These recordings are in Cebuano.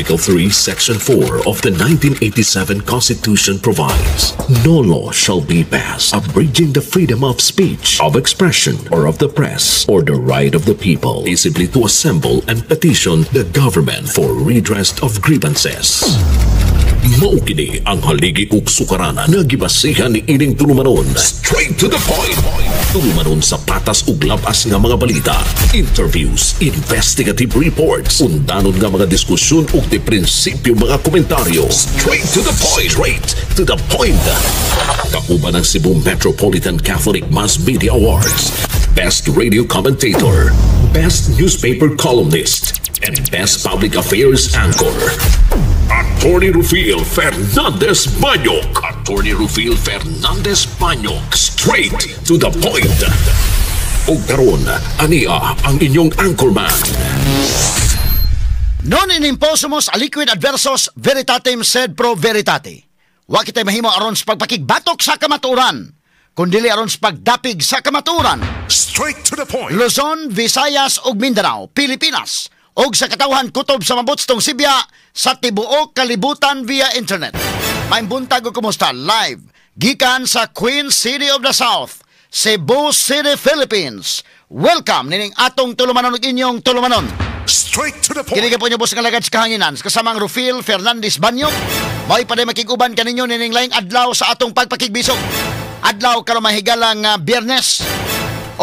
Article 3, Section 4 of the 1987 Constitution provides, "No law shall be passed abridging the freedom of speech, of expression, or of the press, or the right of the people peaceably to assemble and petition the government for redress of grievances." Mao kini ang haligi ug sukaranan nga gibasihan ni ining tulumanon. Straight to the point. Tulumanon sa patas ug labas nga mga balita, interviews, investigative reports, undanon nga mga diskusyon ug di prinsipyo mga komentaryo. Straight to the point. Straight to the point. Kauban ang Cebu Metropolitan Catholic Mass Media Awards, Best Radio Commentator, Best Newspaper Columnist, and Best Public Affairs Anchor. Attorney Rufil Fernandez Banyok. Attorney Rufil Fernandez Banyok. Straight to the point. Ug karon, ania ang inyong anchorman. Non in imposumus aliquid adversus veritatem sed pro veritate. Wa kitay mahimo aron sa pagpakigbatok sa kamatuoran, kundili aron sa pagdapig sa kamatuoran. Straight to the point. Luzon, Visayas ug Mindanao, Pilipinas, ug sa katawhan kutob sa mabutstong Sibya sa tibuok kalibutan via internet. Maayong buntag ug kumusta, live gikan sa Queen City of the South, Cebu City, Philippines. Welcome nining atong tulumanon ug inyong tulumanon. Straight to the point. Kini po niyo boss nga lagad sa kahanginan kasamang Rufil Fernandez Banyo. Mao'y paday makig-uban kaninyo nining laing adlaw sa atong pagpakigbisog. Adlaw karon, mahigalang Biyernes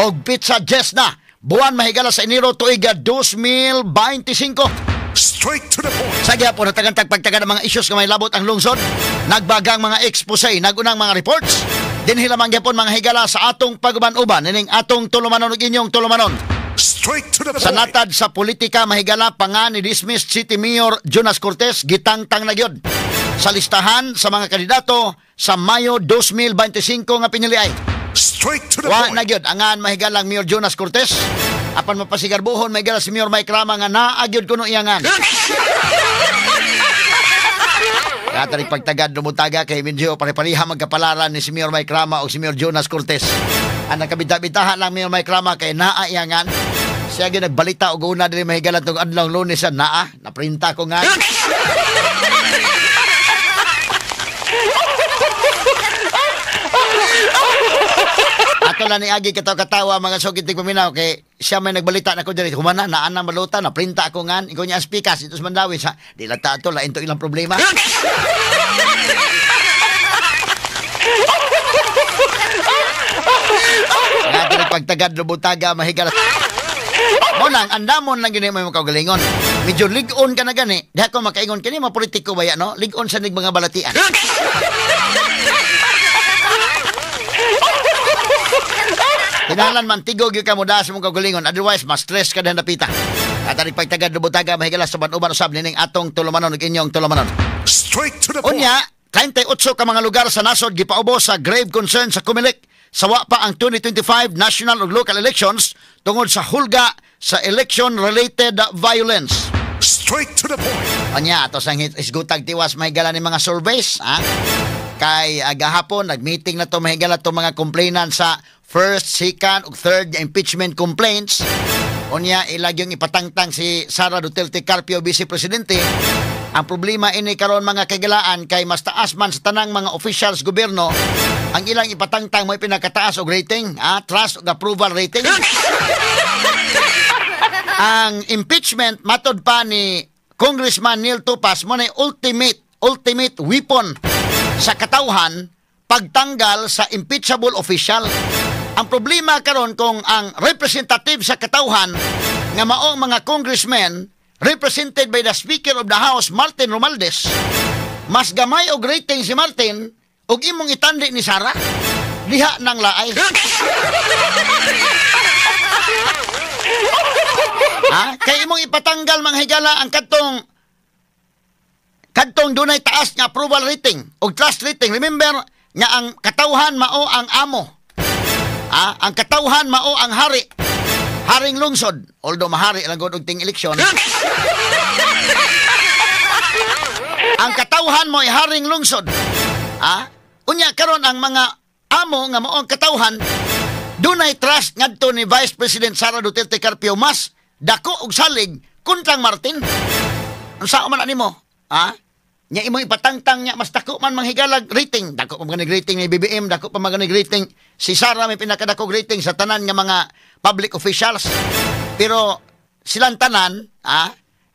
og petsa 10 na buwan, mahigala, sa Enero, tuig 2025. Straight to the point. Sa gyapon natagantag pagtaga ng mga issues nga may labot ang lungsod, nagbagang mga expose, nagunang mga reports. Dinhi lamang gyapon, mga higala, sa atong paguban-uban nining atong tulumanon ug inyong tulumanon. Straight to the Sa point. natad sa politika, mahigala, panga ni dismissed City Mayor Jonas Cortes gitangtang na gyud sa listahan sa mga kandidato sa Mayo 2025 nga piniliay. Straight to the Wa point. na gyud angan, mahigalang, Mayor Jonas Cortes. Apan mapasigarbuhon, mahigala, si Mayor Mike Rama nga naa gyud kuno iyangan. Kaya pagtagad lumutaga kay medyo pare-pareha magkapalaran ni si Mayor Mike Rama o si Mayor Jonas Cortes. Ang nakabita-bitahan lang Mayor Mike Rama kay naa iyangan. Siya gyud nagbalita og una diri, mahigala, tong adlaw Lunes sa naa, naprinta ko nga. Ato lang ni Agi katawa-katawa, mga sugit paminaw, kay siya may nagbalita na ko diri humana naa na maluta na printa ako ngan ikaw niya ang speakers ito sa Mandawi sa di lang ta ato lain to ilang problema. Nga diri pagtagad lubutaga, mahigala. Mo nang andamon lang gini mo imong kaugalingon. Medyo lig-on ka na gani. Di ako makaingon kini mga politiko ba ya, no? Lig-on sa nig mga balatian. Kinahanglan man tigog yung kamuda sa mong kaugalingon. Otherwise, ma-stress ka din napita. At ang pagtagad lubutaga, mahigala, sa uban usab nining atong tulumanon ug inyong tulumanon. Straight to the point. Unya, 38 ka mga lugar sa nasod gipaubos sa grave concern sa Comelec sa wa pa ang 2025 national ug local elections tungod sa hulga sa election-related violence. Straight to the point. Unya, ato sang isgutag tiwas, mahigala, ni mga surveys, ha? Kay gahapon nag-meeting na to, mahigala, to mga complainant sa first, second ug third impeachment complaints. Unya, ilag yung ipatangtang si Sara Duterte Carpio, Vice Presidente. Ang problema ini karon, mga kagalaan, kay mas taas man sa tanang mga officials gobyerno ang ilang ipatangtang mo pinakataas og rating, ha? Trust ug approval rating. Ang impeachment, matod pa ni Congressman Neil Tupas, mo na ultimate ultimate weapon sa katawhan pagtanggal sa impeachable official. Ang problema karon kung ang representative sa katawhan nga maong mga congressmen represented by the Speaker of the House Martin Romualdez, mas gamay og rating si Martin og imong itandi ni Sara diha nang laay. Ha? Kay imong ipatanggal, mga higala, ang kadtong kadtong dunay taas nga approval rating og trust rating. Remember nga ang katawhan mao ang amo. Ha? Ang katawhan mao ang hari. Haring lungsod. Although mahari lang gud og ting eleksyon. Ang katawhan mo ay haring lungsod. Ha? Unya karon ang mga amo nga mao ang katawhan dunay trust ngadto ni Vice President Sara Duterte Carpio mas dako og salig kontrang Martin. Unsa man animo? Ha? Nya imong ipatangtang nya mas dako man manghigalag rating. Dako pa man rating ni BBM, dako pa man rating si Sara, may pinakadako rating sa tanan nga mga public officials. Pero silang tanan, ha,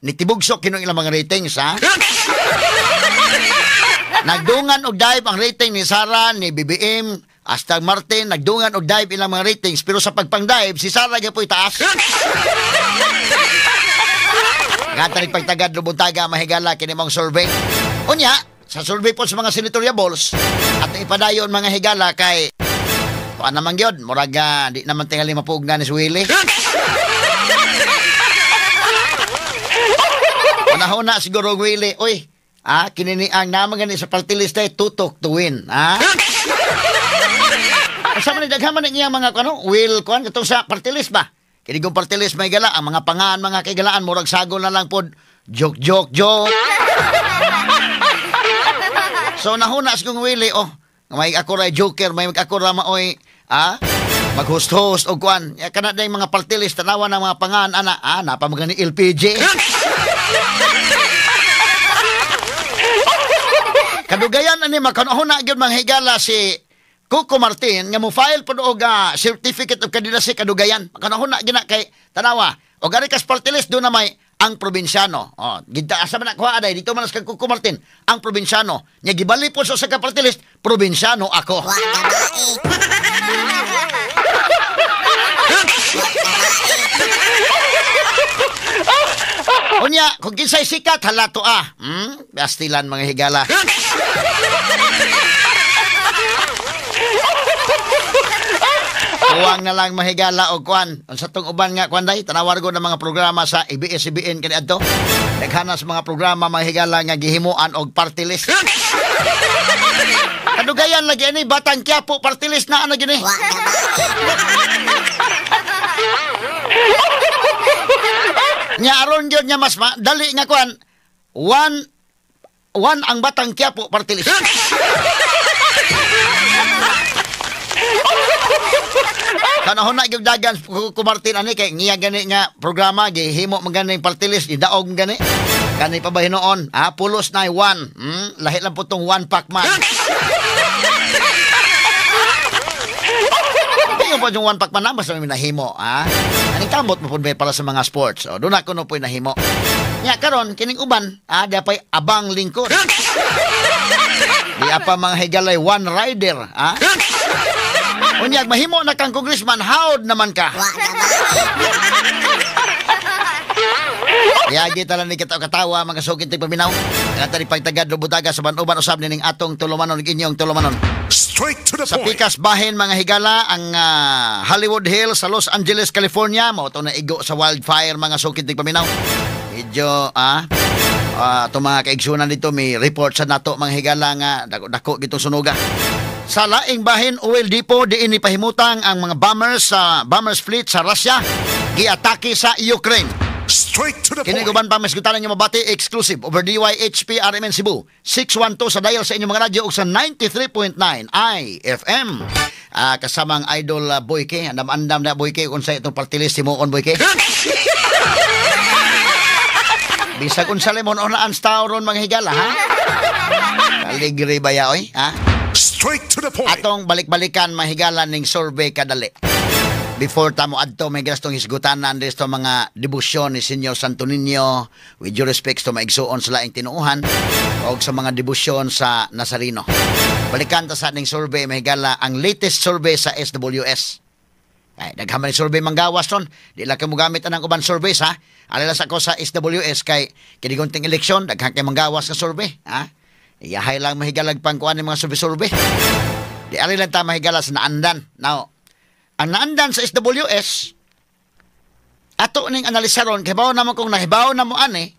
nitibugsok kinong ilang mga ratings, ha? Nagdungan og dive ang rating ni Sara, ni BBM, hasta Martin, nagdungan og dive ilang mga ratings, pero sa pagpang-dive, si Sara gyud taas. Ngata ni pagtagad lubuntaga mahigala kini mong survey. Unya, sa survey po sa mga senatoriables at ipadayon mga higala kay kuan naman gyud, murag di naman tingali mapugngan ni si Willie. Panahon na siguro Willie, oy, kini ni ang naman gani sa party list ay tutok to win, ha? Sa man daghan man niya mga kuno, will kuan katong sa party list ba? Kini kong party list may gala ang mga pangan mga kaigalaan murag sagol na lang pod joke joke joke. So nahuna sa kong Willie, oh, may ako ra joker, may ako ra maoy, mag-host-host og kuan. Kana day mga party list tanawa ng mga pangan ana, napa magani LPG. Kadugayan ani makanahuna gyud manghigala si Coco Martin nga mo file pod og certificate of candidacy kadugayan. Makanahuna gyud na kay tanawa. Og ari kas party list do na may ang probinsyano. Oh, gidta asa man nakuha aday dito man sa Coco Martin, ang probinsyano. Nya gibali pod sa ka party list, probinsyano ako. Unya, kung kinsay sikat halato ah. Bastilan mga higala. Kuwang na lang mahigala o kuan. Sa tong uban nga kuan day, tanawar ko ng mga programa sa ABS-CBN kani adto. Daghan sa mga programa mga higala nga gihimuan og party list. Kadugayan lagi ani Batang Quiapo party list na ana gini. Nya aron gyud nya mas dali nga kuan. One ang Batang Quiapo party list. Kanahon na gyud dagan Coco Martin ani kay ngiya gani nga programa gihimo man gani party list gidaog man gani. Kani pa ba hinuon? Pulos na one. Lahi lang po tong one pack man. Ingon po yung one pack man na basta may nahimo, ha? Aning kamot mo pud para sa mga sports. O, doon ako no po'y nahimo. Nya karon kining uban, di pa'y abang lingkod. Di apa mga higalay one rider, ha? Unyag, mahimo na kang congressman, howd naman ka. Yagi tala ni kita katawa, mga sugit ng paminaw. Nga tali pagtagad, lubutaga sa banuban, usab nining atong tulumanon, inyong tulumanon. Straight to the sa point. Pikas bahin, mga higala, ang Hollywood Hills sa Los Angeles, California. Mao to na igo sa wildfire, mga sugit ng paminaw. Medyo, itong mga kaigsunan dito, may report sa nato, mga higala nga, dako gitong sunuga. Sa laing bahin, oil depot, diin ipahimutang ang mga bombers sa bombers fleet sa Russia, giatake sa Ukraine. Straight to the Kini point. guban pa mas gutanan nyo mabati exclusive over DYHP RMN Cebu 612 sa dial sa inyong mga radyo ug sa 93.9 IFM. Kasamang idol Boyke, andam-andam na Boyke kung sa itong party list himuon Boyke. Bisag unsa lemon onaan sa tao ron mga higala, ha? Kaligre ba ya oy, ha? Straight to the point. Atong balik-balikan mahigala ning survey kadali. Before tamo adto may gastong hisgutanan dito mga debusyon ni Senyor Santo Niño, with due respects to maigsuon sa laing tinuohan og sa mga debusyon sa Nazareno. Balikan ta sa ning survey mahigala ang latest survey sa SWS. Ay, daghan man survey manggawas ron. Di lang kamo gamit anang uban surveys, ha? Alala sa ko sa SWS kay kini gunting eleksyon daghan kay manggawas nga survey, ha? Iyahay lang mahigalag pangkuan ng mga survey-survey. Di ari lang ta mahigala sa naandan. Now, ang naandan sa SWS, ato ning analisaron, kibaw na mo kung nahibaw na mo ani,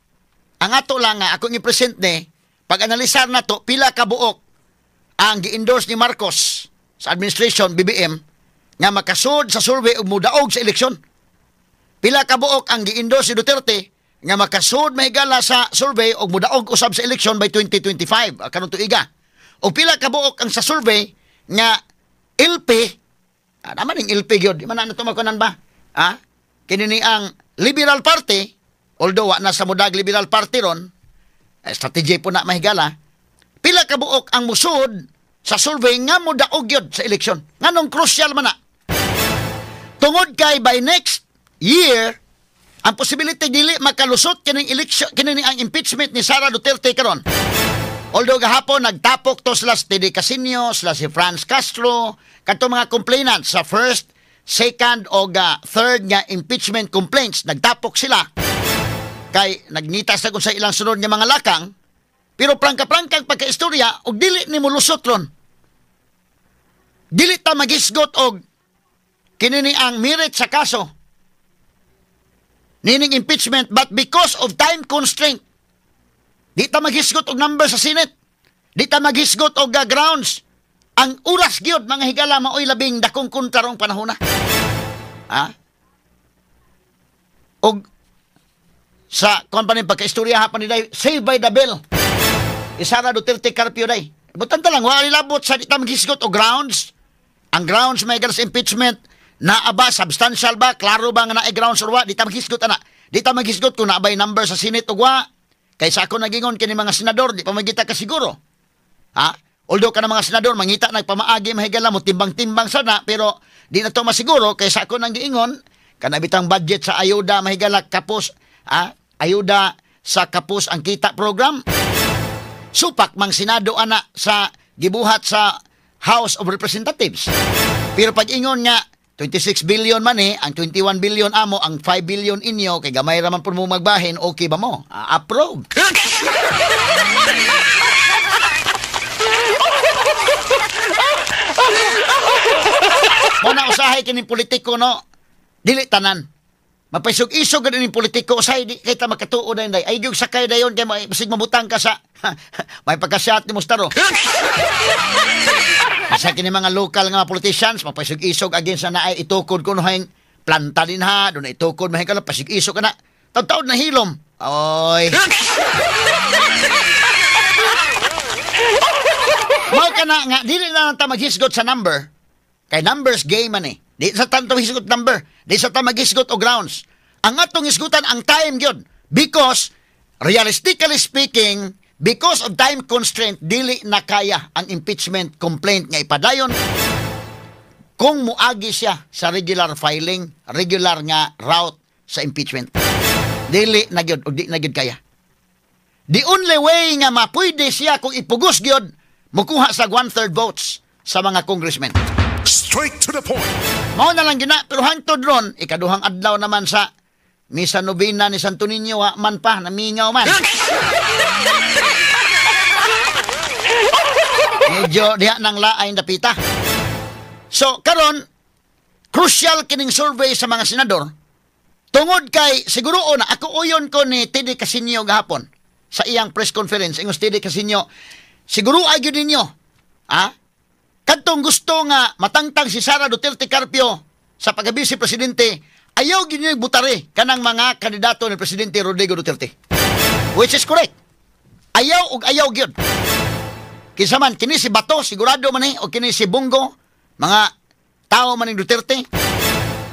ang ato lang nga, akong i-present ni, pag-analisar na to, pila ka buok ang gi-endorse ni Marcos sa administration, BBM, nga makasud sa survey ug mudaog sa eleksyon. Pila ka buok ang gi-endorse ni Duterte, nga makasud mahigala sa survey ug mudaog usab sa eleksyon by 2025, karon tuiga. O pila ka buok ang sa survey nga LP, naman ning LP gyud, di man na tumakunan ba? Ha? Kini ni ang Liberal Party, although wa na sa mudag Liberal Party ron, Strategy po na, mahigala. Pila ka buok ang musud sa survey nga mo daog yun sa eleksyon? Nganong crucial man na? Tungod kay by next year, ang possibility dili makalusot kining election, kini ang impeachment ni Sara Duterte karon. Although gahapon nagtapok to sila si Teddy Casiño, sila si Franz Castro, kadto mga complainants sa first, second o third nga impeachment complaints, nagtapok sila kay nagnita sa kung sa ilang sunod nga mga lakang, pero prangka-prangkang pagkaistorya og dili ni molusot ron. Dili ta magisgot og kini ni ang merit sa kaso nining impeachment, but because of time constraint, di ta maghisgot og number sa Senate. Di ta maghisgot og grounds. Ang oras gyud, mga higala, maoy labing dakong kontra rong panahona. Ha? Og sa kuan pa ni pagkaistorya pa ni day, Saved by the Bell. Sara Duterte Carpio day. Butan ta lang, wala labot sa di ta maghisgot og grounds. Ang grounds may sa impeachment, naa ba, substantial ba, klaro ba nga naay grounds or wa, di ta maghisgot ana. Di ta maghisgot kung naa bay number sa Senate o wa. Kaysa ako nagingon kini mga senador, di pa magita ka siguro. Ha? Although kana mga senador mangita nagpamaagi, mahigala mo timbang-timbang sana, pero di na to masiguro kaysa ako nang giingon kana bitang budget sa ayuda, mahigala, kapos, ha? Ayuda sa Kapos ang Kita program. Supak mang Senado ana sa gibuhat sa House of Representatives. Pero pag ingon nga 26 billion man eh, ang 21 billion amo, ang 5 billion inyo, kay gamay raman po mo magbahin, okay ba mo? Approve. Mo na usahay kining politiko, no? Dili tanan. Mapaisog-isog gani ning politiko, usahay di kay ta makatuo na day. Ay gyud sakay dayon kay basig mabutang ka sa may pagka-shot ni Mustaro. Sa kini mga local nga mga politicians, mapaisog-isog against na naay itukod kuno hing planta din ha, doon na itukod mahin ka lang, pasig-isog ka na. Taon-taon na hilom. Oy. Mao ka na nga, dili na lang ta maghisgot sa number. Kay numbers game man eh. Di sa tanto hisgot number. Di sa ta maghisgot o grounds. Ang atong hisgutan ang time gyud. Because, realistically speaking, because of time constraint, dili na kaya ang impeachment complaint nga ipadayon kung muagi siya sa regular filing, regular nga route sa impeachment. Dili na gyud o di na gyud kaya. The only way nga mapwede siya kung ipugos gyud, mukuha sa 1/3 votes sa mga congressmen. Straight to the point. Mao na lang gina, pero hangtod ron, ikaduhang adlaw naman sa Misa Novena ni Santo Niño, wa man pa, namingaw man. Medyo diha nang laay dapita. So, karon crucial kining survey sa mga senador. Tungod kay, siguro na, ako uyon ko ni Teddy Casiño gahapon sa iyang press conference. Ingos Teddy Casiño, siguro ay gyud ninyo, ha? Kadtong gusto nga matangtang si Sara Duterte Carpio sa pagka-vice presidente, ayaw gyud ninyo butari kanang mga kandidato ni Presidente Rodrigo Duterte. Which is correct. Ayaw og ayaw gyud. Kinsa man, kini si Bato, sigurado man eh, o kini si Bongo, mga tao man ni Duterte,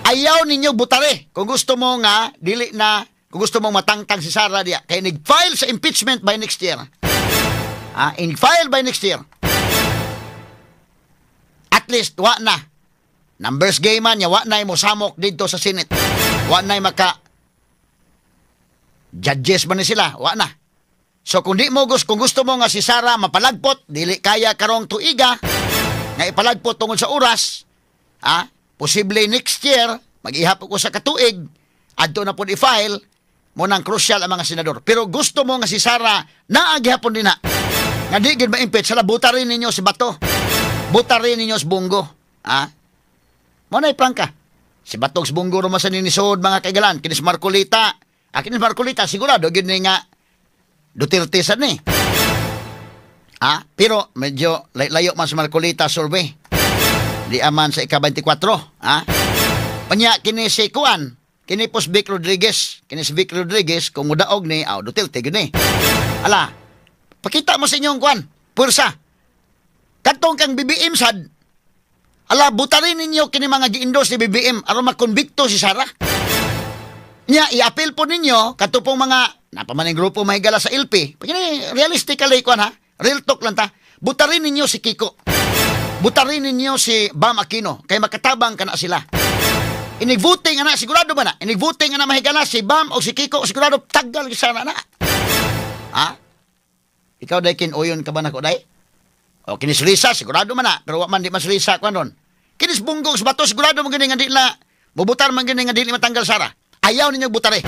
ayaw ninyo butari kung gusto mo nga, dili na, kung gusto mong matangtang si Sara diya, kay nag-file sa impeachment by next year. Ah, in-file by next year. At least, wa na. Numbers game man, wa na mo samok dito sa Senate. Wa na maka judges man ni sila, wa na. So kung di mo gusto, kung gusto mo nga si Sara mapalagpot, dili kaya karong tuiga nga ipalagpot tungod sa oras, ah, posible next year mag-ihap ko sa katuig, adto na pud i-file mo nang crucial ang mga senador. Pero gusto mo nga si Sara naa gihapon din na nga di gid ma-impeach, sala buta rin ninyo si Bato. Buta rin ninyo si Bongo. Ah? Mo na iprangka. Si Bato si Bongo ro man sa ninisod mga kaigalan, kini si Marcolita. Ah, kini si Marcolita sigurado gid ni nga Duterte sad ni. Ah, pero medyo layo man si Marcolita survey. Di aman sa ika-24, ah. Panya kini si Kuan, kini pos Vic Rodriguez, kini si Vic Rodriguez kung mudaog ni aw Duterte gid ni. Ala, pakita mo sa inyong kuan, pursa. Kadtong kang BBM sad. Ala, butarin ninyo kini mga gi-endorse ni BBM aron makonbikto si Sara. Nya i-appeal po ninyo kadto pong mga Napamaning grupo mahigala sa LP. Pag realistically kuan ha, real talk lang ta. Butarin ninyo si Kiko. Butarin ninyo si Bam Aquino kay makatabang kana sila. Inig-voting ana, sigurado ba na? Inig-voting ana mahigala si Bam o si Kiko, sigurado tagal sana na. Ha? Ikaw day kinuyon ka ba nako day? O kinis Risa, sigurado man na, pero wa man di man si Risa kuan ron. Kinis Bunggong sa Bato, sigurado man gini nga di na mubutar man gini nga dili matanggal Sara. Ayaw ninyo butare.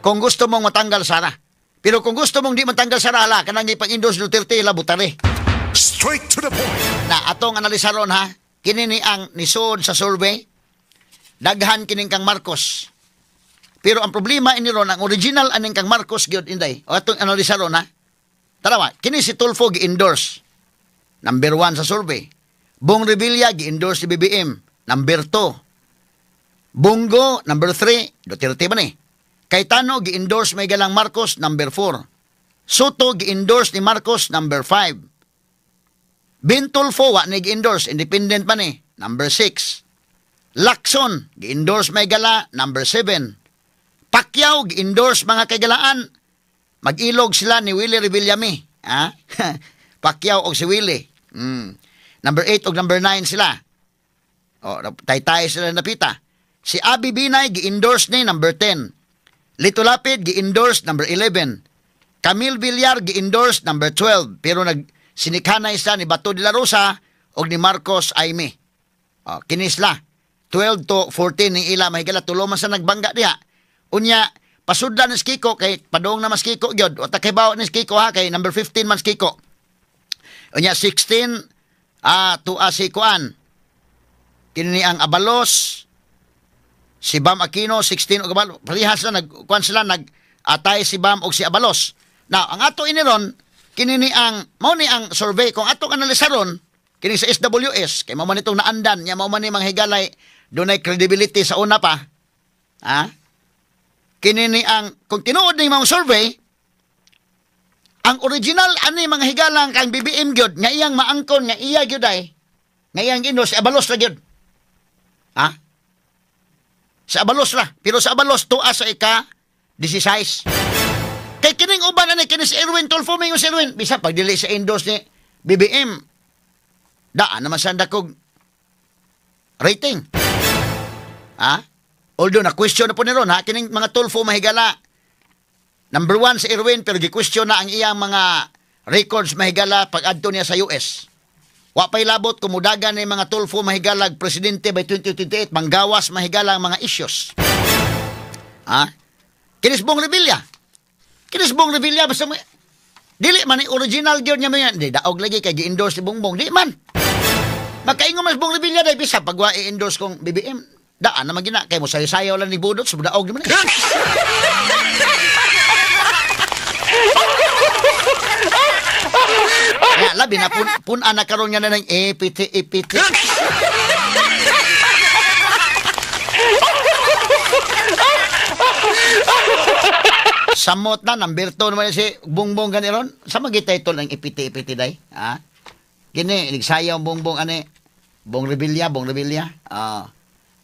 Kung gusto mong matanggal Sara. Pero kung gusto mong di matanggal Sara, ala, kanang ipang-endorse Duterte, ila butare. Straight to the point. Na atong analisa ron ha, kini ni ang nisod sa survey, daghan kining kang Marcos. Pero ang problema ini ron, ang original aning kang Marcos gyud inday. O atong analisa ron ha. Tarawa, kini si Tulfo gi-endorse. Number 1 sa survey. Bong Revilla gi-endorse si BBM. Number 2. Bongo, number 3. Duterte ba ni? Cayetano gi-endorse may galang Marcos, number 4. Soto gi-endorse ni Marcos, number 5. Ben Tulfo wa ni gi-endorse, independent man ni, number 6. Lacson gi-endorse may gala, number 7. Pacquiao gi-endorse mga kaigalaan. Mag-ilog sila ni Willie Revillame. Ha? Pacquiao og si Willie. Number 8 og number 9 sila. O, tay-tay sila napita. Si Abby Binay gi-endorse ni number 10. Lito Lapid gi-endorse number 11. Camille Villar gi-endorse number 12. Pero nag sinikhanay sila ni Bato de la Rosa og ni Marcos Aime. O, kini sila. 12 to 14 ni ila mahigala tulo man sa nagbangga diha. Unya pasudlan ni Kiko kay padung na mas Kiko gyud. Wa ta kay bawo ni Kiko ha kay number 15 man si Kiko. Unya 16 tuwa si kuan. Kini ang Abalos, si Bam Aquino 16 og Abalos. Parehas na nag kuan sila, nag atay si Bam og si Abalos. Now, ang ato iniron kini ni ang mao ni ang survey kung atong analisaron kini sa SWS kay mao man itong naandan nya mao man ni mga higalay dunay credibility sa una pa. Ha? Kini ni ang kung tinuod ni mga survey, ang original ani mga higalang kang BBM gyud nga iyang maangkon nga iya gyud ay nga iyang ginos si Abalos ra gyud. Ha? Sa Abalos ra, pero sa Abalos tuwa sa ika 16. Kay kining uban ani kini si Erwin Tulfo, mingon si Erwin, bisa pag dili sa endorse ni BBM, daan naman sa dakog rating. Ha? Although na question na po ni ron ha, kining mga Tulfo mahigala. Number 1 si Erwin pero gi-question na ang iyang mga records mahigala pag adto niya sa US. Wa pa'y labot kung mudagan ni mga Tulfo mahigala presidente by 2028, manggawas mahigala ang mga issues. Ha? Kinis Bong Revilla. Kinis Bong Revilla basta mo dili man ni original gyud niya mga di daog lagi kay gi-endorse ni Bongbong, di man. Makaingon mas Bong Revilla dai bisa pag wa i-endorse kong BBM, daan naman gina kay mo sayo-sayaw lang ni Budot sa daog di man. Ya, labi na pun-pun-an na karon nga na ng EPT EPT. Samot na number 2 naman si Bongbong ganiron. Sa mga title ang EPT EPT day? Ha? Kini nagsayaw Bongbong ani Bong Revilla, Bong Revilla.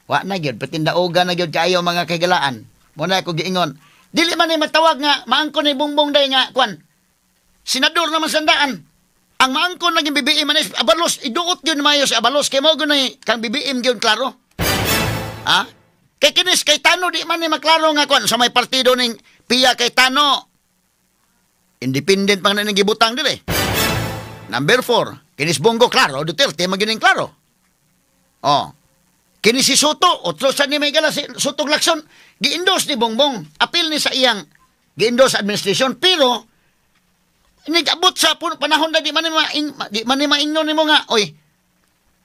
Wa na gyud patindaogan na gyud kaayo mga kaigalaan. Mo na ako giingon. Dili man ni matawag nga maangkon ni Bongbong day nga kwan. Senador naman sandaan. Ang maangkon naging BBM man is Abalos, iduot gyud maayo si Abalos kay mao gyud kang BBM gyud klaro. Ha? Kay kinis Cayetano di man ni maklaro nga kwan sa may partido ning Pia Cayetano. Independent pa nga ning gibutang dire. Number 4, kinis Bongo klaro, Duterte magining klaro. Oh. Kini si Soto, otro sa ni may gala si Soto Lacson, gi-endorse ni Bongbong, apil ni sa iyang gi-endorse administration pero nigabot sa panahon na di man ni maingon nimo nga, oy,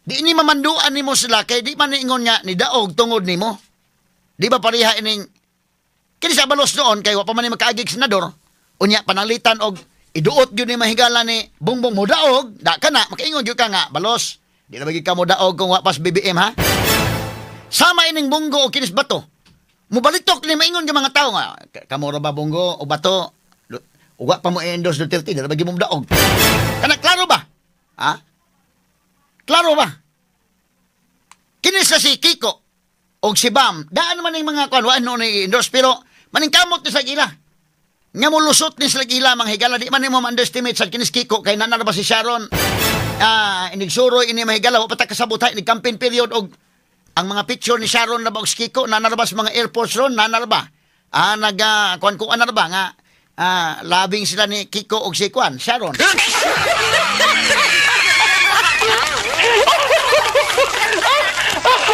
di ni mamanduan nimo sila kay di man niingon nga ni daog tungod nimo. Di ba pareha ining kini sa Abalos noon kay wa pa man ni makaagig senador, unya panalitan og iduot gyud ni mahigala ni Bongbong mo daog, da kana makaingon gyud ka nga Balos, di na ba gyud ka mo daog kung wa pas BBM ha? Sama ining Bongo o kinis Bato. Mubalitok ni maingon gyud mga tao nga, kamo ra ba Bongo o Bato? Uwa pa mo i-endorse Duterte, di na ba gyud mo daog? Kana klaro ba? Ha? Klaro ba? Kini sa si Kiko og si Bam, daan man ning mga kuan wa no ni endorse pero maningkamot ni sa ila. Nga mulusot ni sila ila mga higala, di man nimo ma-underestimate sa kinis Kiko kay nanar ba si Sharon inigsuroy ini mga higala, wa pa ta kasabot ha, inig campaign period og ang mga picture ni Sharon na ba og si Kiko nanar ba sa mga airports ron, nanar ba? Naga kuan kuan na ba nga labing sila ni Kiko og si kuan Sharon.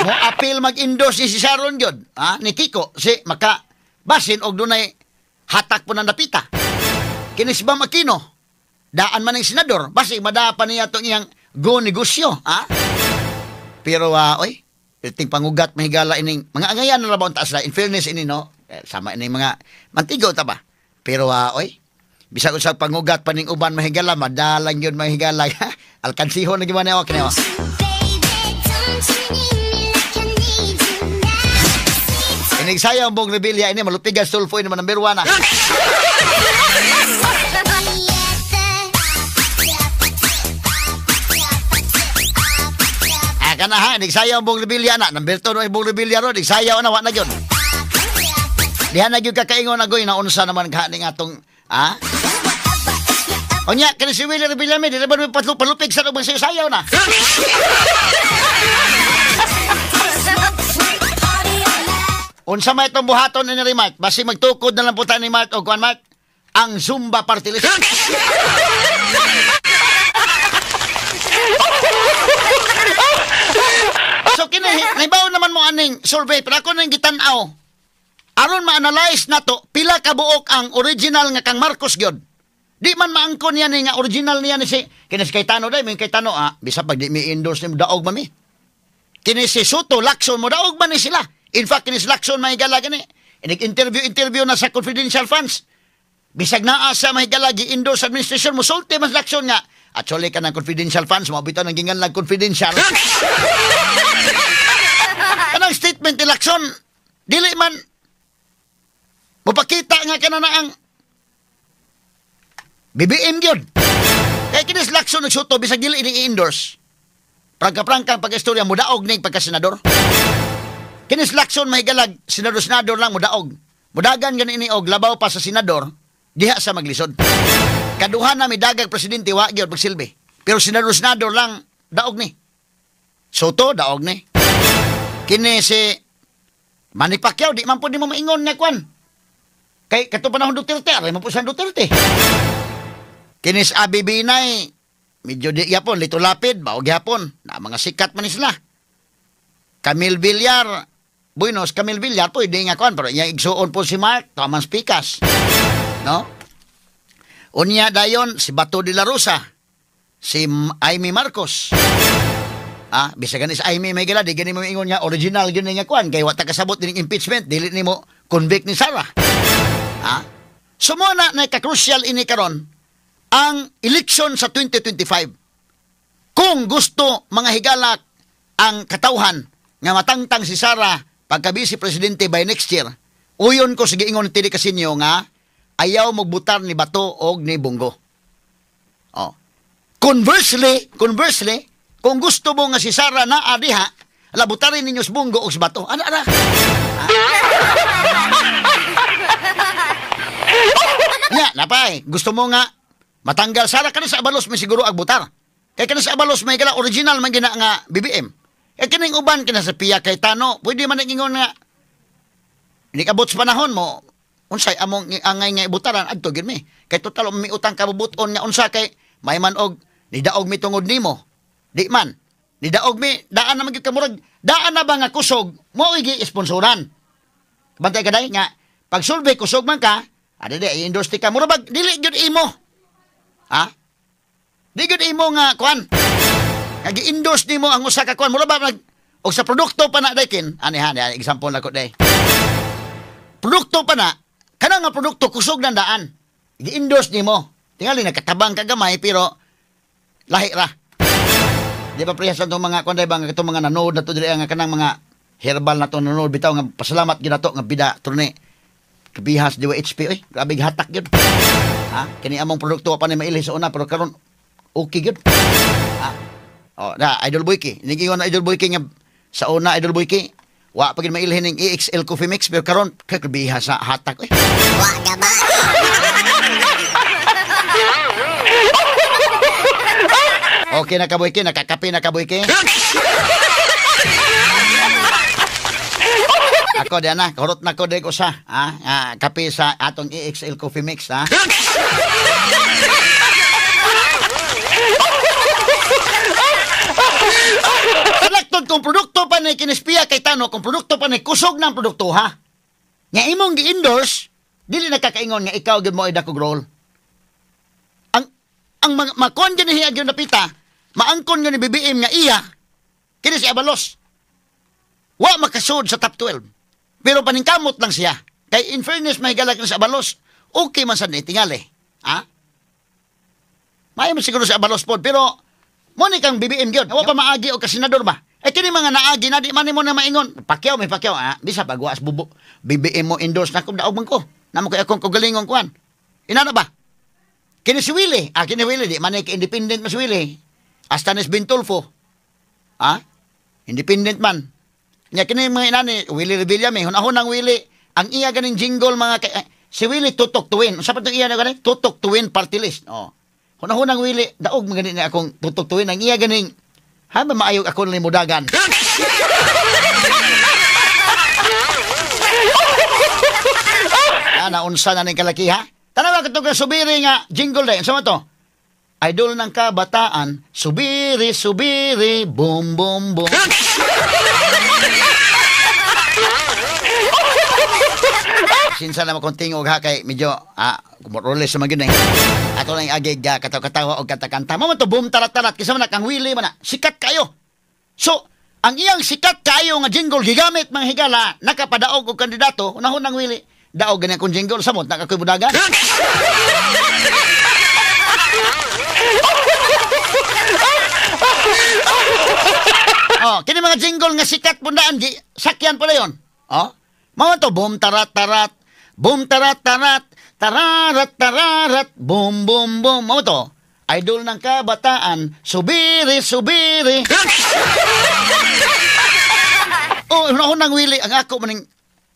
Mo apil mag-endorse ni si Sharon gyud, ni Kiko si maka basin og dunay hatak po ng napita. Kini si Bam Aquino, daan man ng senador, basi madapa niya itong iyang go negosyo, ha? Pero, oy, iting pangugat mahigala ining, mga angayan na rabaw ang taas na, in fairness ini, no? Sama ining mga mantigo ta ba? Pero, oy, bisag sa pangugat pa ning uban mahigala, madalang yun mahigala. Alkansiho na gimana ako, kini, oh. Inigsayaw ang buong rebelya ini, malupigas Tulfo ini, number 1 na. Kana ha, inigsayaw ang buong rebelya na. Number 2 ang buong rebelya ron, inigsayaw na, wa na yun. Diha na yun kakaingon na goy, naunsa naman ka ning atong, ha? Onya, kani si Willie Revillame, di na ba palupig sa lubang sayo-sayaw na? Unsa may itong buhaton ni Mark, basi magtukod na lang po tayo ni Mark o kuan Mark, ang Zumba Party List. So kini, naibaw naman mo aning survey, pero ako nang gitan-aw. Aron ma-analyze na to, pila ka buok ang original nga kang Marcos gyud. Di man maangkon niya ni nga original niya ni si, kini si Cayetano day, may Cayetano, bisa pag di mi endorse ni mo daog mami. Kini si Soto, Lacson mo daog man ni sila. In fact, kinis Lacson mahigala gani. Inig-interview na sa confidential funds. Bisag naa sa mahigala gi-endorse administration mo sulti mas Lacson nga. Actually ka ng confidential funds mo bitaw nang gingan lang confidential. Kanang statement ni Lacson dili man mopakita nga kana na ang BBM gyud. Kay kinis Lacson nagsuto bisag dili ini-endorse. Prangka-prangka pag-istorya mo daog ning pagka-senador. Kinis Lacson mahigalag, senador-senador lang mudaog. Mudagan gani ini og labaw pa sa senador, diha sa maglisod. Kaduha na midagag presidente wa gyud pagsilbi. Pero senador-senador lang daog ni. Soto daog ni. Kini si Manny Pacquiao di man pud nimo maingon nga kwan. Kay kato panahon Duterte, aray man pud sa Duterte. Kini si Abi Binay, medyo di gyapon, Lito Lapid, mao gyapon, na mga sikat man ni sila. Camille Villar, Buenos, Camille Villar, pwede nga kuan, pero iyang igsuon po si Mark, tamang spikas. No? Unya dayon, si Bato de la Rosa, si Amy Marcos. Bisag gani si Amy may gala, di gani mo ingon nga, original gani nga kuan, kay wa ta kasabot dining impeachment, dili nimo convict ni Sara. So mo na naka-crucial ini karon ang election sa 2025. Kung gusto mga higalak ang katawhan nga matangtang si Sara pagka-vice presidente by next year, uyon ko sige ingon tili kasinyo nga ayaw magbutar ni Bato og ni Bongo. Oh. Conversely, kung gusto mo nga si Sara naa diha, labutarin ninyo si Bongo og si Bato. Ano ara? Nya, napay, gusto mo nga matanggal Sara kani sa Abalos may siguro agbutar. Kay kani sa Abalos may gala original man gina nga BBM. Eh kining uban kina sa Pia Cayetano, pwede man ingon nga inikabot sa panahon mo unsay among angay nga ibutaran adto gyud mi. Kay total mi utang kabubuton nga unsa kay may man og nidaog mi tungod nimo. Di man nidaog mi daan na man gyud ka murag daan na ba nga kusog mo gi-sponsoran. Bantay ka day nga pag survey kusog man ka, adi di i-endorse ka murag bag dili gyud imo. Ha? Di gyud imo nga kuan. Nag-endorse nimo ang usa ka kuan mura ba nag og sa produkto pa na daykin ani ha example na ko day. Produkto pa na kana nga produkto kusog nang daan. Gi-endorse nimo. Tingali nagkatabang ka gamay pero lahi ra. Di ba prehas ang mga kuan day ba nga katong mga nanood na to diri nga kanang mga herbal na to nanood bitaw nga pasalamat gyud nato nga bida turne. Kabihas DYHP oy, grabe hatak gyud. Ha? Kini among produkto pa ni mailhi sa una pero karon okay gyud. Ha? Oh, na Idol Boyki. Nigingon na Idol Boyki nga sa una Idol Boyki, wa pa gid mailhin ning EXL Coffee Mix pero karon kabiha sa hatak oy. Wa gaba. Okay na kaboyke, nakakape na kaboyke. Ako diyan na, kurot na ko deg usa, ha? Kape sa atong EXL Coffee Mix, ha? Salaktod kung produkto pa ni kinispiya kay Tano, kung produkto pa ni kusog ng produkto, ha? Nga imong gi-endorse, dili nakakaingon nga ikaw gyud mo ay dakog role. Ang makuan gyud ni hiya gyud napita, maangkon gyud ni BBM nga iya, kini si Abalos. Wa makasud sa top 12. Pero paningkamot lang siya. Kay in fairness, mahigala ka sa Abalos, okay man sa tingali. Ha? Maayo man siguro sa Abalos pod, pero mo ni kang BBM gyud. Wa pa maagi o kasenador ba? Eh kini mga naagi na di man nimo na maingon. Pacquiao may Pacquiao, ha? Bisa pagwas bubo. BBM mo endorse na ko daog man ko. Namo kay akong kagalingon kuan. Inana ba? Kini si Willie, kini Willie di man ni independent man si Willie. Hasta ni Bintulfo. Ha? Independent man. Nya kini mga inani Willie Revillame, hunahunang Willie, ang iya ganing jingle mga si Willie tutok tuwin. Unsa pa tong iya na gani? Tutok tuwin party list. Oh. Hunahunang Willie, daog man gani ni akong tutok tuwin ang iya ganing ha ba maayog ako limudagan. Naunsa na ning kalaki ha? Tanawa ka tong Subiri nga jingle day. Unsa man to? Idol ng kabataan, Subiri, Subiri, boom boom boom. Sinsa na makong tingog ha kay medyo kumoroles sa mga yun eh. Ato lang agig kataw-katawa o kanta-kanta. Mama to boom tarat-tarat kisa man na kang Willie man na. Sikat kayo. So, ang iyang sikat kayo nga jingle gigamit mga higala nakapadaog og kandidato unahon ng Willie. Daog ganyan kong jingle samot nakakoy budagan. Oh, kini mga jingle nga sikat pundaan gi sakyan pala yon. Oh, mao to boom tarat tarat, boom tarat tarat, tararat tararat, boom boom boom. Mao to. Idol ng kabataan, Subiri Subiri. Oh, unahon ng Willie ang ako maning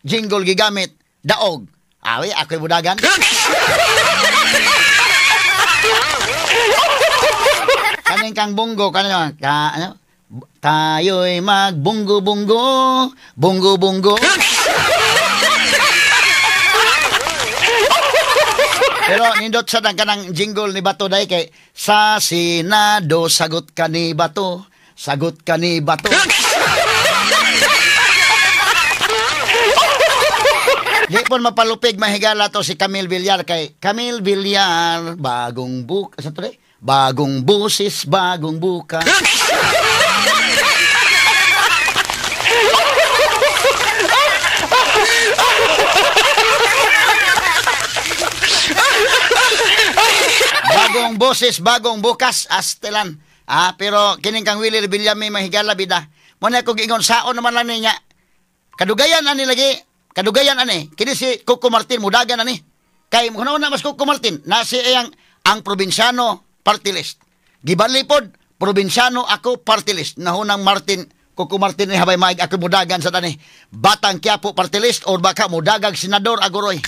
jingle gigamit daog. Awi ako'y budagan. Kaning kang bunggo kanino ka ano? Tayo'y magbunggo-bunggo, bunggo-bunggo. Pero nindot sa dang kanang jingle ni Bato day kay sa Senado sagot ka ni Bato, sagot ka ni Bato. Di po mapalupig mahigala to si Camille Villar kay Camille Villar bagong buk sa to bagong busis, bagong buka. Bagong boses, bagong bukas, astelan. Pero kining kang Willie Revillame mahigala bida. Muna ko giingon saon naman lang niya. Kadugayan ani lagi, kadugayan ani. Kini si Coco Martin mudagan ani. Kay una mas Coco Martin na si iyang ang probinsyano party list. Gibali pod probinsyano ako party list. Nahunang Martin Coco Martin ni habay maig ako mudagan sa tani. Batang Quiapo party list or baka mudagag senador agoroy.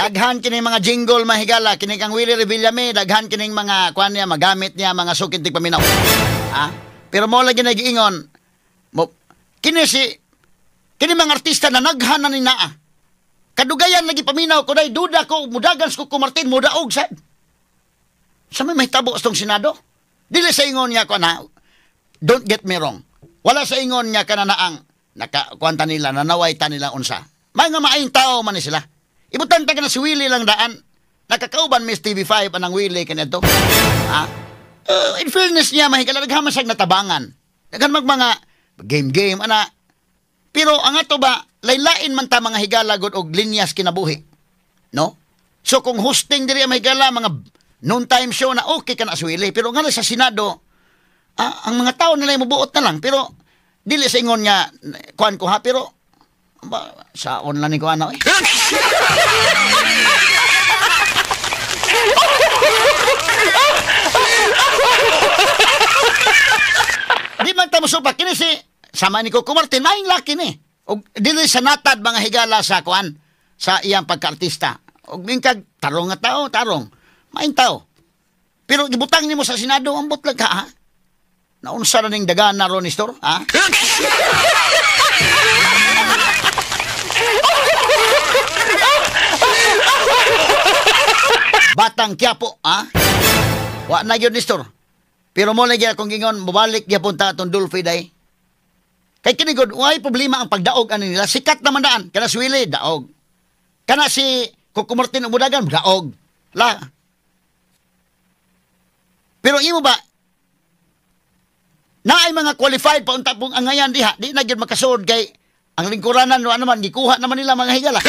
Daghan kini mga jingle mahigala kini kang Willie Revillame, daghan kining mga kuan niya magamit niya mga sukit tig paminaw. Pero mo lagi nagiingon mo kini si kini mga artista na naghan na ni naa. Kadugayan lagi paminaw ko day duda ko mudagan sa Coco Martin mudaog sad. Sa may mahitabo sa tong Senado. Dili sa ingon niya ko na don't get me wrong. Wala sa ingon niya kana naang nakakuanta nila nanaway ta nila unsa. Mga maayong tao man ni sila. Ibutan ta ka na si Willie lang daan. Nakakauban Miss TV5 anang Willie kanito. In fairness niya mahigala daghan man siyang natabangan. Daghan mag mga game-game ana. Pero ang ato ba laylain man ta mga higala gud og linyas kinabuhi. No? So kung hosting diri ang mahigala mga noontime show na okay ka na si Willie, pero nga sa Senado ang mga tao nila mubuot na lang pero dili sa ingon nga kuan ko ha pero ba, saon lang ni ko ano eh. Di man ta mosupak kini si Sama ni Coco Martin, maing laki ni. Og dili sa natad mga higala sa kuan sa iyang pagkaartista. Og mingkag tarong nga tao, tarong. Maing tao. Pero gibutang nimo sa Senado, ambot lang ka, ha? Naunsa na ning dagana ron, Nestor, ha? Batang Quiapo, ha? Wa na gyud, Nestor. Pero mo lagi akong gingon, mobalik gyapon ta atong Dolphy day. Kay kini gud, way problema ang pagdaog ani nila. Sikat naman daan. Kana si Willie, daog. Kana si Coco Martin umudagan, daog. La. Pero imo ba, naay mga qualified pa unta pong angayan diha, di na gyud makasuod kay ang lingkuranan wa naman gikuha naman nila mga higala.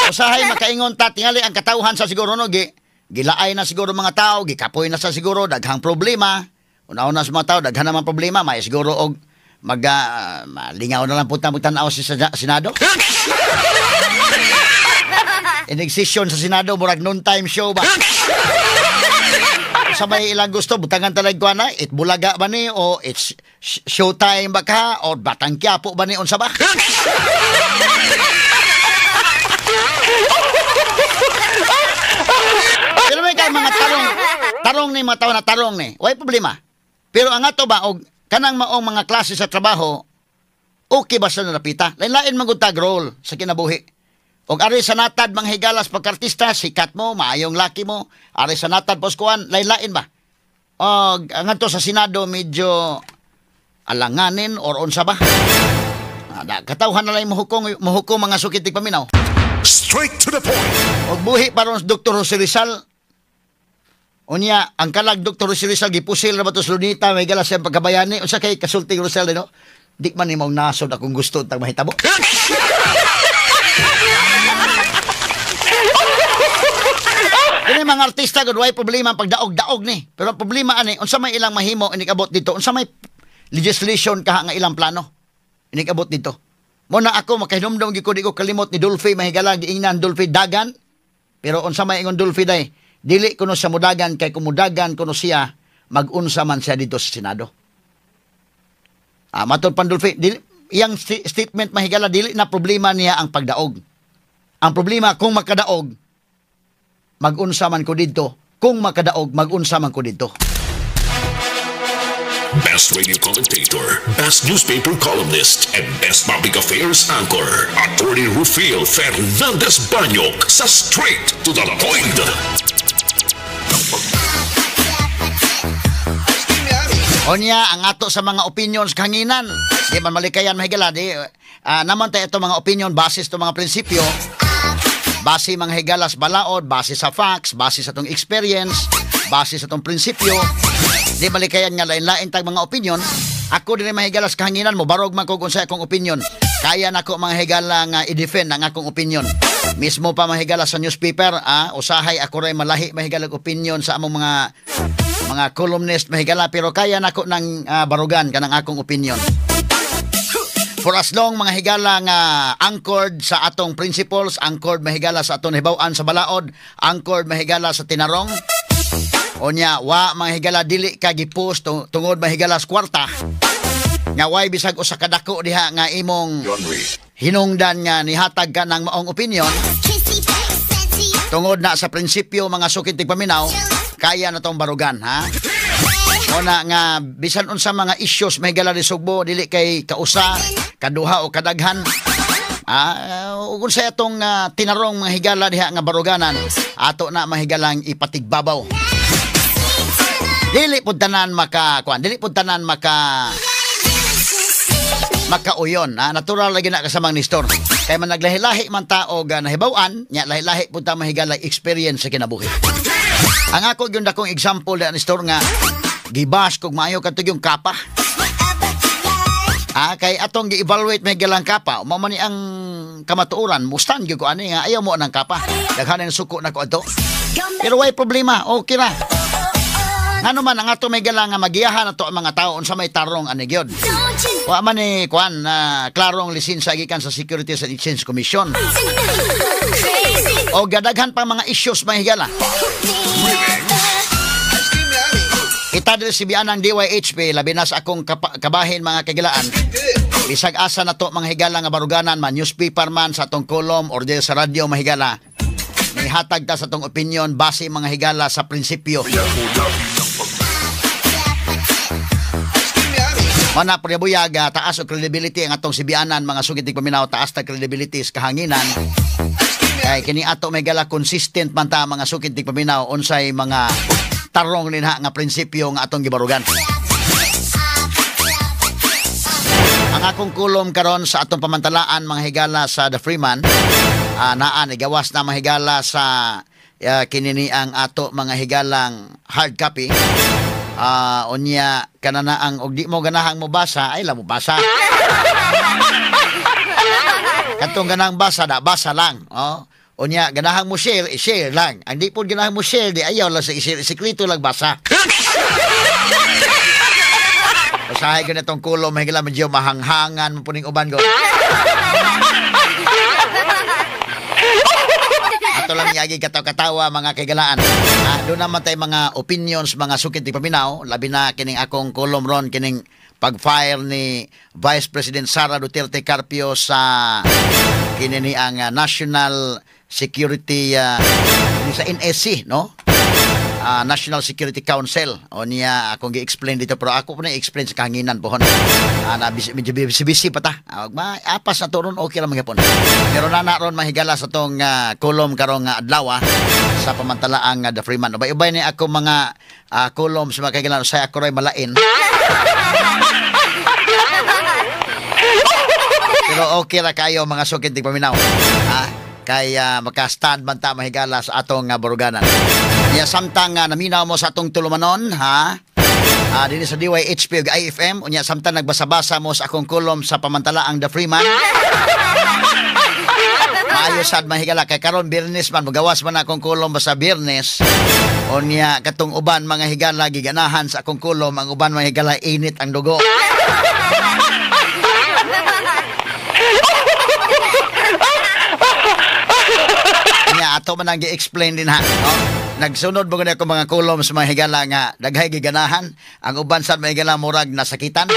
Usahay makaingon ta tingali ang katawhan sa siguro no gilaay na siguro mga tao, gikapoy na sa siguro daghang problema. Una-una sa mga tao daghan naman problema, may siguro og mag malingaw na lang punta magtan-aw sa Senado. Inig session sa Senado murag noontime show ba. Sa may ilang gusto butangan talag ko na it bulaga ba ni o it's showtime ba ka o Batang Quiapo ba ni unsa ba? Pero may kay mga tarong, tarong ni mga tao na tarong ni, way problema. Pero ang ato ba og kanang maong mga klase sa trabaho, okay ba sa narapita? Lain-lain man gud tag role sa kinabuhi. Og ari sa natad mga higalas pagkartista, sikat mo, maayong laki mo, ari sa natad poskuan, lain-lain ba? Og ang ato sa Senado medyo alanganin or unsa ba? Katawhan na lang mohukom mga sukit paminaw. Straight to the point. Og buhi pa ron Dr. Jose Rizal. Unya, ang kalag Dr. Jose Rizal gipusil na ba to sa Lunita, may galas siyang pagkabayani. Unsa kay kasulting Rizal, no? Di man ni maong nasod akong gusto tag mahitabo. Kini mga artista gud way problema ang pagdaog-daog ni. Pero ang problema ani, unsa may ilang mahimo inikabot dito? Unsa may legislation kaha nga ilang plano inikabot dito? Mo na ako makahinumdom gyud ko, di ko kalimot ni Dolphy mahigala giingnan Dolphy dagan. Pero unsa may ingon Dolphy day, dili kuno siya mudagan kay kumudagan kuno siya magunsa man siya dito sa Senado. Matod pan Dolphy, dili, iyang statement mahigala dili na problema niya ang pagdaog. Ang problema kung makadaog magunsa man ko dito. Kung makadaog magunsa man ko dito. Best radio commentator, best newspaper columnist, and best public affairs anchor, Attorney Rufil Fernandez Banyok sa Straight to the Point. Onya, ang ato sa mga opinions kanginan. Di man malikayan mahigala, di, naman tayo ito mga opinion basis to mga prinsipyo. Base mga higalas balaod, base sa facts, base sa itong experience, base sa itong prinsipyo. Di malikayan nga lain-lain tag mga opinion. Ako din mahigalas kahanginan mo, barog man ko kung sa akong opinion. Kaya nako mga higala nga i-defend ang akong opinion. Mismo pa mahigala sa newspaper, usahay ako rin malahi mahigalag opinion sa among mga columnist mahigala, pero kaya nako ng barugan kanang akong opinion. For as long mga higala nga anchored sa atong principles, anchored mahigala sa atong hibaw-an sa balaod, anchored mahigala sa tinarong. Onya, wa mga higala dili ka gipost tungod mahigala sa kwarta. Nga way bisag usa ka dako diha nga imong hinungdan nga nihatag ka ng maong opinion. Tungod na sa prinsipyo mga sukit tigpaminaw, kaya na tong barugan, ha? Ona nga bisan unsa mga issues mahigala ni Sugbo dili kay kausa, kaduha o kadaghan. Ug unsa atong tinarong mga higala diha nga baruganan, ato na mahigalang ipatigbabaw. Dili pud tanan maka kuan, dili pud tanan maka makauyon, natural lagi na kasamang Nestor. Kay man naglahi-lahi man ta og nahibaw-an, nya lahi-lahi pud ta mahigala experience sa kinabuhi. Ang ako gyud akong example na Nestor nga gibash kog maayo kadto yung kapa. Kay atong gi-evaluate may galang kapa, mao man ni ang kamatuoran, mustan gyud ko ani nga ayaw mo nang kapa. Daghan ang suko nako adto. Pero way problema, okay ra. Ngano man ang ato may galang nga magiyahan ato ang mga tao unsa may tarong ani gyud. Wa man ni kuan klarong lisensya gikan sa Securities and Exchange Commission. O gadaghan pa mga issues mahigala. Kita diri si Bianang DYHP, labi na sa akong kabahin mga kagilaan. Bisag asa na to mga higala nga baruganan man, newspaper man sa atong kolom or diri sa radyo mga higala. Nihatag ta sa atong opinion base mga higala sa prinsipyo. Mana pagbuyaga, taas og credibility ang atong sibianan mga sugid paminaw, taas ta credibility sa kahanginan. Kay kini ato may gala consistent man ta mga sugid paminaw unsay mga tarong linha nga prinsipyo nga atong gibarugan. Ang akong kulom karon sa atong pamantalaan mga higala sa The Freeman, naan igawas na mga higala sa kinini ang ato mga higalang hard copy. Unya kanana ang og di mo ganahang mo basa ay la mo basa. Katong ganahang basa da basa lang, oh. Unya ganahang mo share, i-share lang. Ang di po ganahang mo share di ayaw lang sa i-share, sekreto lang basa. Usahay ko na itong kulom, mahigala medyo mahanghangan mo puning uban ko. Ato lang yagi katawa-katawa mga kaigalaan. Doon naman tayo mga opinions, mga sukit di paminaw. Labi na kining akong kolom ron, kining pag-fire ni Vice President Sara Duterte Carpio sa kinini ang National Security sa NSC, no? National Security Council. O niya akong gi-explain dito, pero ako po na i-explain sa kahanginan pohon. Na medyo busy pa ta. Apas na to ron, okay lang magyapon. Pero nana ron mahigala sa tong kolom karong adlaw sa pamantalaang The Freeman. Ubay-ubay ni ako mga kolom sa mga kailangan sa ako ray malain. Pero okay ra kayo mga sukit di paminaw. Kay maka-stand man ta mahigala sa atong baruganan. Niya samtang naminaw mo sa atong tulumanon, ha? Dinhi sa DYHP ug IFM, unya samtang nagbasa-basa mo sa akong kolom sa pamantalaang The Freeman. Maayo sad mahigala kay karon Biyernes man, mogawas man akong kolom basta Biyernes. Unya katong uban mga higala giganahan sa akong kolom, ang uban mga higala init ang dugo. Nya ato man ang gi-explain din ha. No? Nagsunod mo gani ako mga kolom sa mga higala nga daghay giganahan, ang uban sad mga higala murag nasakitan.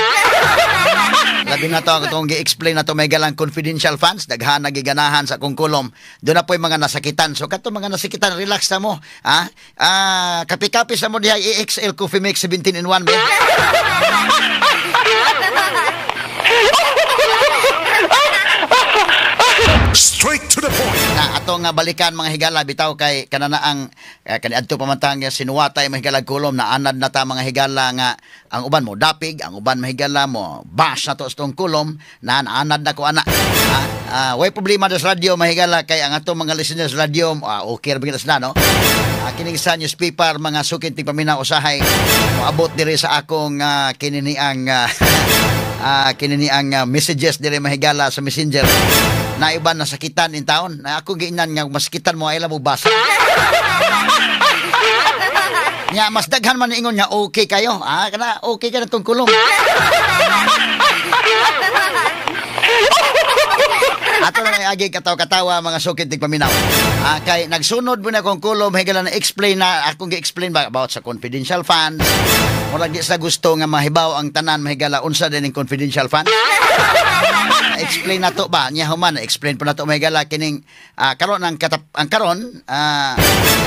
Labi na to akong gi-explain na to mga higalang confidential funds, daghan na giganahan sa akong kolom. Doon na po yung mga nasakitan. So kato mga nasakitan, relax na mo. Ha? Kapi-kapi sa mo diha EXL Coffee Mix 17 in 1. Straight to the point. Na ato nga balikan mga higala bitaw kay kananaang kaniadto pamantang sinuwatay mga higala kulom na anad na ta mga higala nga ang uban mo dapig, ang uban mga higala mo bash na to sa tong kulom na anad na ko ana. Way problema sa radyo mga higala kay ang ato mga listeners radyo okay ra ba sila, no? Kining sa newspaper mga sukit ting paminaw usahay moabot diri sa akong kininiang kininiang messages diri mahigala sa Messenger. Na iba nasakitan in taon. Na ako giinan nga masakitan mo ay mo basa. Nya mas daghan man ingon nga okay kayo. Kana okay ka na tong kulong. Ato na agi katawa-katawa mga sukit tig paminaw. Kay nagsunod mo na akong kulom higala na explain na akong gi-explain ba about sa confidential funds. Murag di sa gusto nga mahibaw ang tanan mahigala unsa din ang confidential funds. Explain na to ba niya human explain po na to mahigala kining karon ang ang karon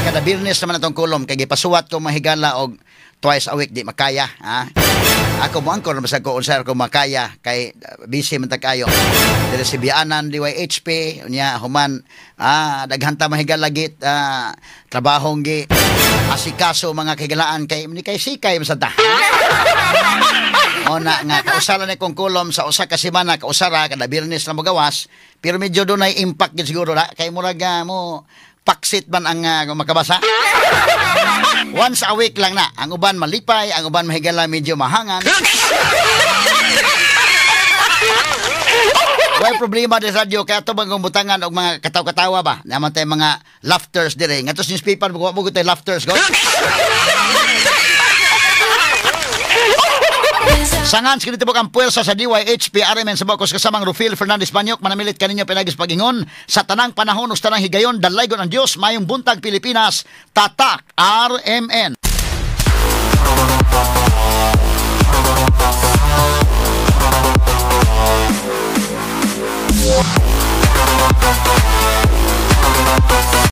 kada Biyernes naman atong kulom kay gipasuwat ko mahigala og twice a week di makaya ha. Ako mo angkor bisag ko unsa ko makaya kay busy man ta kayo. Diri si Bianan DYHP unya human daghan ta mahigala git trabahong gi asikaso mga kahigalaan kay ni kay sikay man sad ta. Ona nga kausalan ni kong kulom sa usa ka semana kausara kada Biyernes na mogawas pero medyo dunay impact gid siguro na kay murag mo paksit man ang makabasa. Once a week lang na. Ang uban malipay, ang uban mahigala medyo mahangan. Way problema di sa radyo kaya ito bang butangan og mga kataw-katawa ba? Naman tayo mga laughters dire. Nga to sa newspaper mo mo tayo laughters go. Sangan sa kinitibok ang puwersa sa DYHP RMN sa Bocos kasamang Rufil Fernandez Banyok manamilit kaninyo pinagis pagingon sa tanang panahon o sa tanang higayon dalaygon ang Dios mayong buntag Pilipinas. Tatak RMN.